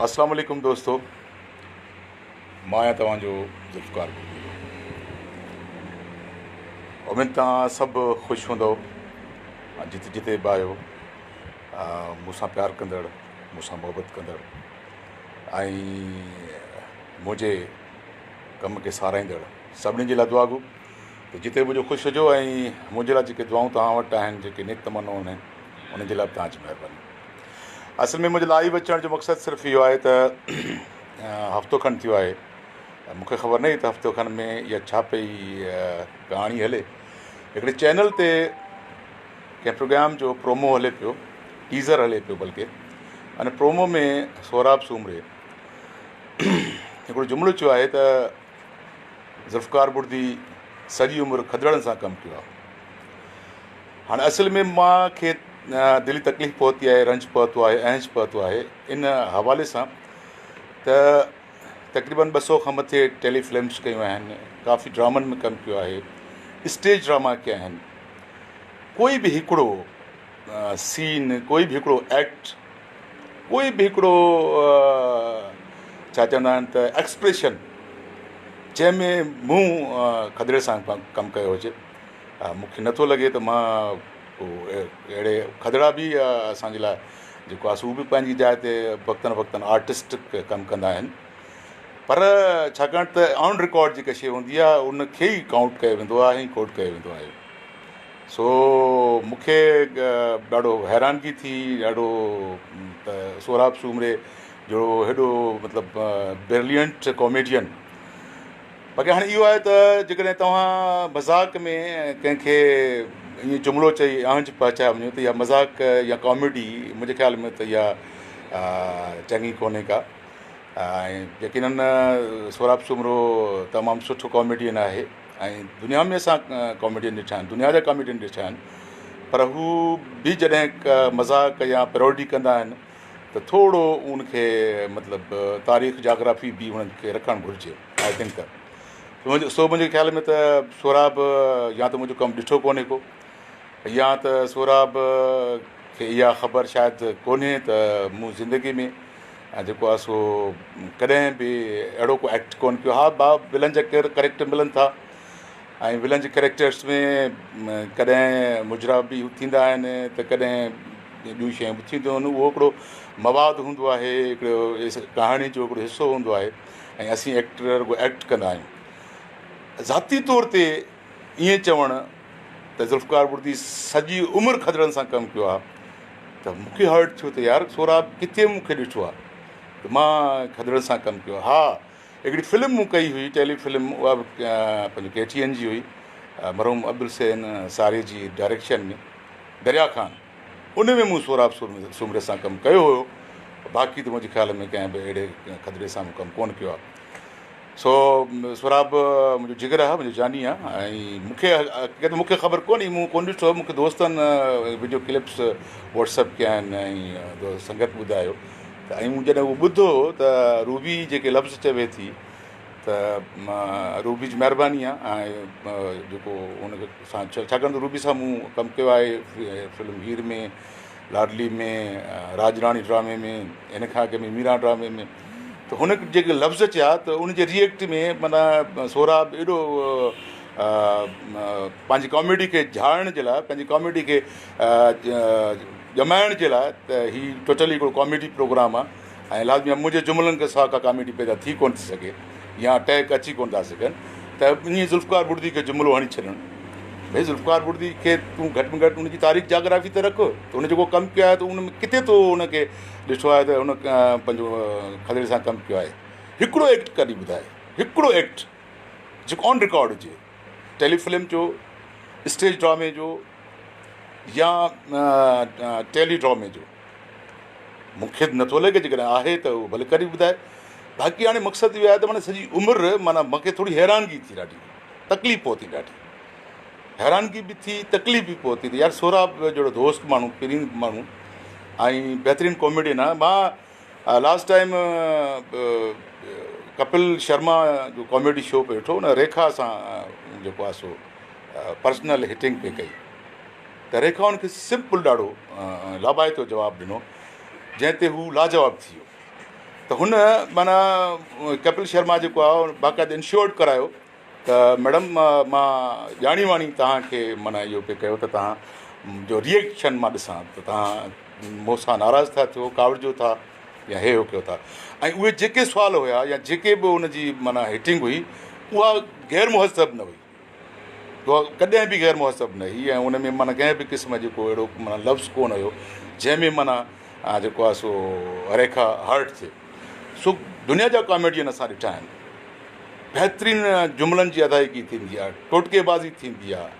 اسلام عليڪم دوستو مان آهيان توهان جو ذوالفقار گرگيرو. اميد توهان سڀ خوش هوندؤ ۽ جتي جتي به آهيو مون سان پيار ڪندڙ مون سان محبت ڪندڙ ۽ منهنجي ڪم کي ساراهيندڙ سڀني جي لاء دعا گو ته جتي به هجو خوش هجو ۽ منهنجي لاء جيڪي دعائون توهان وٽ آهن جيڪي نيڪ تمنائون آهن انهن جي لاء به توهان جي مهرباني. اصل ۾ منهنجو لائيو اچڻ جو مقصد صرف اهو آهي ته هفتو کن ٿيو آهي مون کي خبر نه هئي ته هفتو کن ۾ اها ڇا پئي ڪهاڻي هلي هڪڙي چينل تي ڪنهن پروگرام جو پرومو هلي پيو ٽيزر هلي پيو بلڪه ان پرومو ۾ سهراب سومري هڪڙو جملو چيو آهي ته ذوالفقار بڙدي سڄي عمر کدڙن سان ڪم ڪيو آهي. هاڻي اصل ۾ مان کي دلي تڪليف پهتي آهي، رنج پهتو آهي، اهنج پهتو آهي ان حوالي سان ته تقريبن ٻه سو کان مٿي ٽيلي فلمس ڪيون آهن، ڪافي ڊرامن ۾ ڪم ڪيو آهي، اسٽيج ڊراما ڪيا آهن، ڪوئي به هڪڙو سين، ڪوئي به هڪڙو ايڪٽ، ڪوئي به هڪڙو ڇا چوندا آهن ته ايڪسپريشن جنهن ۾ مون کدڙي سان ڪم ڪيو هجي. مون کي نٿو لڳي ته مان ڪو اهڙي کدڙا به اسان جي لاء جيڪو آهي سو به پنهنجي جاء تي وقتن وقتن آرٽسٽ ڪم ڪندا آهن پر ڇاڪاڻ ته آن رڪارڊ جيڪا شي هوندي آهي ان کي ئي ڪائونٽ ڪيو ويندو آهي ۽ ڪوٽ ڪيو ويندو آهي سو مون کي ڏاڍو حيرانگي ٿي ڏاڍو ته سهراب سومري جو هيڏو مطلب برلينٽ ڪاميڊين باقي هاڻي اهو آهي ته جيڪڏهن توهان مذاق ۾ ڪنهن کي ائين جملو چئي اهنج پهچائي وڃو ته اها مذاق يا ڪاميڊي منهنجي خيال ۾ ته اها چڱي ڪونهي ڪا ۽ يقينن سهراب سومرو تمام سٺو ڪاميڊين آهي ۽ دنيا ۾ اسان ڪاميڊين ڏٺا آهن دنيا جا ڪاميڊين ڏٺا آهن پر هو به جڏهن مذاق يا پيروڊي ڪندا آهن ته ٿورو ان کي مطلب تاريخ جاگرافي به انهن کي رکڻ گهرجي I think ته سو منهنجي خيال ۾ ته سهراب يا ته منهنجو ڪم ڏٺو ڪونهي ڪو يا ته سهراب کي اها خبر شايد ڪونهي ته مون زندگي ۾ جيڪو آهي سو ڪڏهن به اهڙو ڪو ايڪٽ ڪونه ڪيو ها با ولن جا ڪريڪٽر ملن ٿا ۽ ولن جي ڪريڪٽرس ۾ ڪڏهن مجرا به ٿيندا آهن ته ڪڏهن ٻيون شيون به ٿينديون آهن اهو هڪڙو مواد هوندو آهي هڪڙو ڪهاڻي جو هڪڙو حصو هوندو آهي ۽ اسين ايڪٽر رڳو ايڪٽ ڪندا آهيون ذاتي طور تي ائين چوڻ ته ذوالفقار بڙدي سڄي عمر کدڙن سان ڪم ڪيو آهي ته مون کي هرٽ ٿيو ته يار سهراب ڪٿي مون کي ڏٺو آهي ته مان کدڙن سان ڪم ڪيو آهي ها هڪڙي فلم مون ڪئي هئي ٽيلي فلم اها به پنهنجي ڪي ٽي اين جي هئي مرحوم عبدالحسين ساري جي ڊائريڪشن ۾ دريا خان ان ۾ مون سهراب سومري سان ڪم ڪيو هيو باقي ته منهنجي خيال ۾ ڪنهن به اهڙي کدڙي سان مون ڪم ڪونه ڪيو آهي سو سهراب منهنجو جگر آهي منهنجو جاني آهي ۽ مون کي حقيقت مون کي خبر ڪونهي مون ڪونه ڏٺو مون کي دوستن وڊيو ڪلپس واٽس اپ ڪيا آهن ۽ سنگت ٻڌايو ته ۽ مون جڏهن اهو ٻڌو ته روبي جيڪي لفظ چوي ٿي ته روبي جي مهرباني آهي ۽ جيڪو ان سان ڇاڪاڻ ته روبي سان مون ڪم ڪيو آهي فلم هير ۾ لاڏلي ۾ راڄ راڻي ڊرامي ۾ ان کان اڳ ۾ ميران ڊرامي ۾ ته هن جيڪي لفظ چيا ته ان جي ريئيڪٽ ۾ معنيٰ سهراب ايڏو پنهنجي ڪاميڊي کي جهاڙڻ جي لاء پنهنجي ڪاميڊي کي ڄمائڻ جي لاء ته هي ٽوٽلي هڪڙو ڪاميڊي پروگرام آهي ۽ لازمي آهي منهنجي جملن کان سواء ڪا ڪاميڊي پيدا ٿي ڪونه ٿي سگهي يا ٽهڪ اچي ڪونه ٿا سگهن ته ائين ذوالفقار بڙدي کي جملو هڻي ڇڏڻ ڀئي ذوالفقار بڙدي کي تون گهٽ ۾ گهٽ ان جي تاريخ جاگرافي ته رک ته هن جيڪو ڪم ڪيو آهي ته ان ۾ ڪٿي تو ان کي ڏٺو آهي ته هن پنهنجو کدڙي سان ڪم ڪيو آهي هڪڙو ايڪٽ ڪڍي ٻڌائي هڪڙو ايڪٽ جيڪو آن رڪارڊ هجي ٽيلي فلم جو اسٽيج ڊرامي جو يا ٽيلي ڊرامي جو مون کي نٿو لڳي جيڪڏهن آهي ته اهو ڀلي ڪڍي ٻڌائي باقي هاڻي مقصد اهو آهي ته معنيٰ سڄي عمر معنيٰ مون کي ٿوري حيرانگي ٿي ڏاڍي تڪليف پهتي ڏاڍي حيرانگي به ٿي تڪليف به پهتي ته يار سهراب جهڙو دوست ماڻهو پرين ماڻهو ۽ بهترين ڪاميڊين آهي مان لاسٽ ٽائيم ڪپل شرما جو ڪاميڊي شو پئي ڏٺو ان ريکا سان جيڪو آهي سو پرسنل هٽنگ پئي ڪئي ته ريکا ان کي سمپل ڏاڍو لاڀائتو جواب ڏنو جنهن تي هو لاجواب ٿي ويو. ته هن معنيٰ ڪپل شرما جيڪو آهي باقاعده انشورڊ ڪرايو ته ميڊم مان ڄاڻي واڻي توهان کي معنيٰ اهو پئي ڪيو ته توهان جو ريئڪشن مان ڏسان ته توهان مون سان ناراض ٿا ٿيو ڪاوڙجو ٿا يا هي هو ڪيو ٿا ۽ اهي جيڪي سوال هيا يا جيڪي به ان جي معنيٰ هٽنگ هئي اها غير مهذب نه هئي اها ڪڏهن به غير مهذب نه هئي ۽ ان ۾ معنيٰ ڪنهن به قسم جو ڪو اهڙو معنيٰ لفظ ڪونه هيو جنهن ۾ معنيٰ جيڪو آهي سو ريکا هرٽ ٿئي. سو دنيا جا ڪاميڊين اسان ڏٺا آهن بهترين جملن جي ادائيگي ٿيندي آهي ٽوٽڪي بازي ٿيندي آهي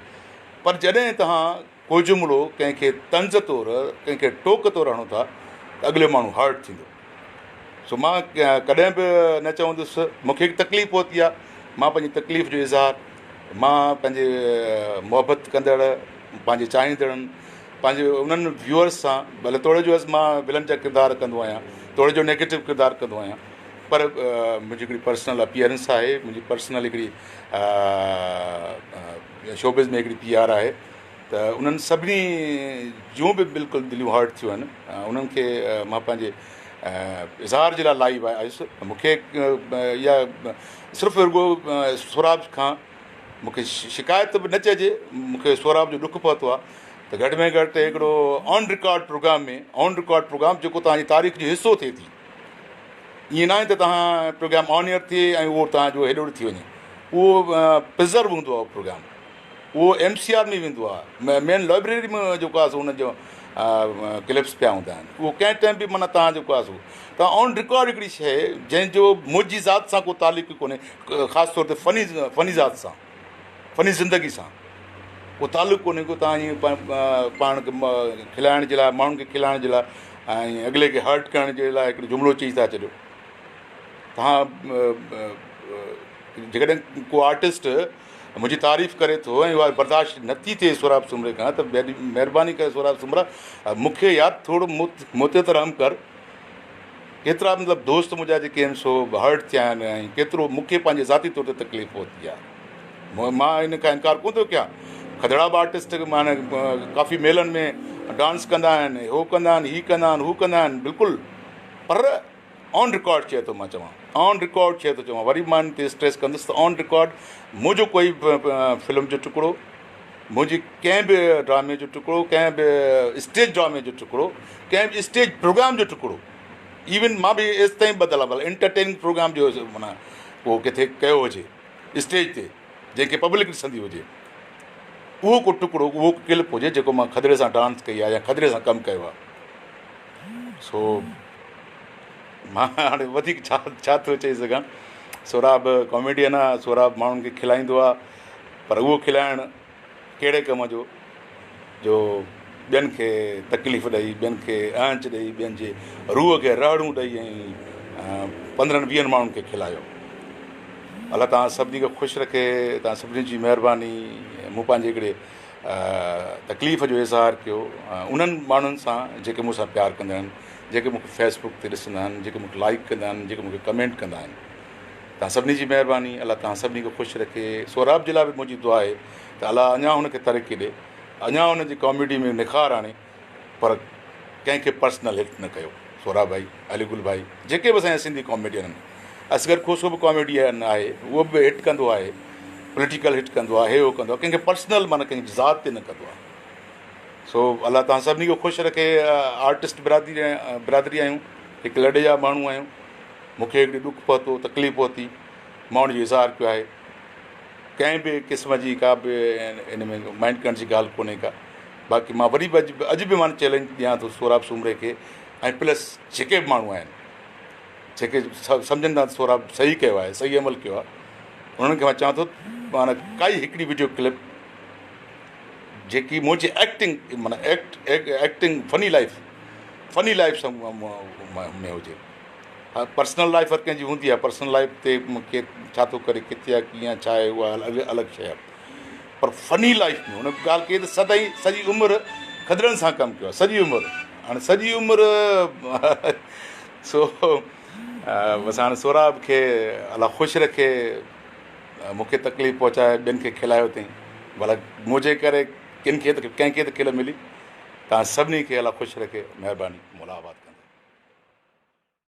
پر جڏهن توهان ڪو جملو ڪنهن کي طنز طور ڪنهن کي ٽوڪ طور هڻو ٿا ته اڳلو ماڻهو هرٽ ٿيندو. سو مان ڪڏهن به نه چوندس مون کي هڪ تڪليف پهتي آهي مان پنهنجي تڪليف جو اظهار مان پنهنجي محبت ڪندڙ پنهنجي چاهيندڙن پنهنجي انهن ويوئرس سان ڀلي توڙي جو مان ولن جا ڪردار ڪندو آهيان توڙي جو نيگيٽو ڪردار ڪندو آهيان پر منهنجي هڪڙي پرسنل اپيئرنس آهي منهنجي پرسنل هڪڙي شوبز ۾ هڪڙي پي آر آهي ته انهن سڀني جون به بلڪل دليون هرٽ ٿيون آهن انهن کي مان پنهنجي اظهار جي لاء لائيو آيس مون کي اها صرف رڳو سهراب کان مون کي شڪايت به نه چئجي مون کي سهراب جو ڏک پهتو آهي ته گهٽ ۾ گهٽ هڪڙو on record programme ۾ on record programme جيڪو توهان جي تاريخ جو حصو ٿئي ٿي ائين ناهي ته توهان پروگرام آن ايئر ٿئي ۽ اهو توهان جو هيڏو ٿي وڃي اهو پرزرو هوندو آهي پروگرام اهو ايم سي آر ۾ ويندو آهي مين لائبريري ۾ جيڪو آهي سو ان جو ڪلپس پيا هوندا آهن اهو ڪنهن ٽائيم به معنيٰ توهان جيڪو آهي سو توهان آن رڪارڊ هڪڙي شيء جنهن جو منهنجي ذات سان ڪو تعلق ئي ڪونهي خاص طور تي فني فني ذات سان فني زندگي سان ڪو تعلق ڪونهي ڪو توهان ائين پاڻ کي کلائڻ جي لاء ماڻهن کي کلائڻ جي لاء ۽ اڳلي کي هرٽ ڪرڻ جي لاء هڪڙو جملو چئي ٿا ڇڏيو توهان جيڪڏهن ڪو آرٽسٽ منهنجي تعريف ڪري ٿو ۽ اها برداشت نٿي ٿئي سهراب سومري کان ته مهرباني ڪري سهراب سومرا مون کي يار ٿورو مون تي ته رحم ڪر ڪيترا مطلب دوست منهنجا جيڪي آهن سو هرٽ ٿيا آهن ۽ ڪيترو مون کي پنهنجي ذاتي طور تي تڪليف پهتي آهي مان ان کان انڪار ڪونه ٿو ڪيان کدڙا به آرٽسٽ معنيٰ ڪافي ميلن ۾ ڊانس ڪندا آهن هو ڪندا آهن هي ڪندا آهن هو ڪندا آهن بلڪل پر آن رڪارڊ چئي ٿو مان چوان آن رڪارڊ چئي ٿو چوان وري مان ان تي اسٽريس ڪندس ته آن رڪارڊ منهنجو ڪوئي به فلم جو ٽڪڙو منهنجي ڪنهن به ڊرامي جو ٽڪڙو ڪنهن به اسٽيج ڊرامي جو ٽڪڙو ڪنهن به اسٽيج پروگرام جو ٽڪڙو ايون مان به ايستائين ٻڌل آهي ڀلا انٽرٽيننگ پروگرام جو معنيٰ اهو ڪٿي ڪيو هجي اسٽيج تي جنهن کي پبلڪ ڏسندي هجي اهو ڪو ٽڪڙو اهو ڪلپ هجي جيڪو مان کدڙي سان ڊانس ڪئي آهي يا کدڙي سان ڪم ڪيو آهي سو مان هاڻي وڌيڪ ڇا ڇا ٿو چئي سگهان سهراب ڪاميڊين آ سهراب ماڻهن کي کلائيندو آ پر اهو کلائڻ ڪهڙي ڪم جو جو ٻين کي تڪليف ڏئي ٻين کي آنچ ڏئي ٻين جي روح کي رهڙون ڏئي ۽ پندرهن ويهن ماڻهن کي کلايو الله توهان سڀني کي خوش رکي توهان سڀني جي مهرباني مون پنهنجي هڪڙي تڪليف جو اظهار ڪيو انهن ماڻهن سان جيڪي مون سان پيار ڪندا آهن جيڪي مون کي فيس بڪ تي ڏسندا آهن جيڪي مون کي لائڪ ڪندا آهن جيڪي مون کي ڪمينٽ ڪندا آهن توهان سڀني جي مهرباني الله توهان سڀني کي خوش رکي سهراب جي لاء به منهنجي دعا آهي ته الله اڃا هن کي ترقي ڏي اڃا هن جي ڪاميڊي ۾ نکار آڻي پر ڪنهن کي پرسنل هٽ نه ڪيو سهراب ڀائي علي گل ڀائي جيڪي به اسان جا سنڌي ڪاميڊين آهن اصغر کوسو به ڪاميڊين آهي اهو به هٽ ڪندو آهي پوليٽيڪل هٽ ڪندو آهي هي هو ڪندو آهي ڪنهن کي پرسنل معنيٰ ڪنهن جي ذات تي نه ڪندو آهي سو الله توهان سڀني کي خوش رکي آرٽسٽ برادري برادري آهيون هڪ لڏي جا ماڻهو آهيون مون کي هڪڙي ڏک پهتو تڪليف پهتي مان ان جو اظهار ڪيو آهي ڪنهن به قسم جي ڪا به ان ۾ مائنڊ ڪرڻ جي ڳالهه ڪونهي ڪا باقي مان وري به اڄ به اڄ به مان چئلينج ڏيان ٿو سهراب سومري کي ۽ پلس جيڪي به ماڻهو آهن جيڪي سمجهن ٿا ته سهراب صحيح ڪيو آهي صحيح عمل ڪيو آهي انهن کي مان چوان ٿو معنيٰ ڪائي هڪڙي وڊيو ڪلپ جيڪي منهنجي ايڪٽنگ معنيٰ act acting funny life funny life سان ۾ هجي ها پرسنل لائف هر ڪنهن جي هوندي آهي پرسنل لائف تي ڪير ڇا ٿو ڪري ڪٿي آهي ڪيئن آهي ڇا آهي اها الڳ الڳ شيء آهي پر فني لائف ۾ هن ڳالهه ڪئي ته سدائين سڄي عمر کدڙن سان ڪم ڪيو آهي سڄي عمر هاڻي سڄي عمر سو بس هاڻي سهراب کي الله خوش رکي مون کي تڪليف پهچائي ٻين کي کلايو اٿئي ڀلا منهنجي ڪري ڪن کي ته ڪنهن کي ته کل ملي توهان سڀني کي الله خوش رکي مهرباني مولا آباد.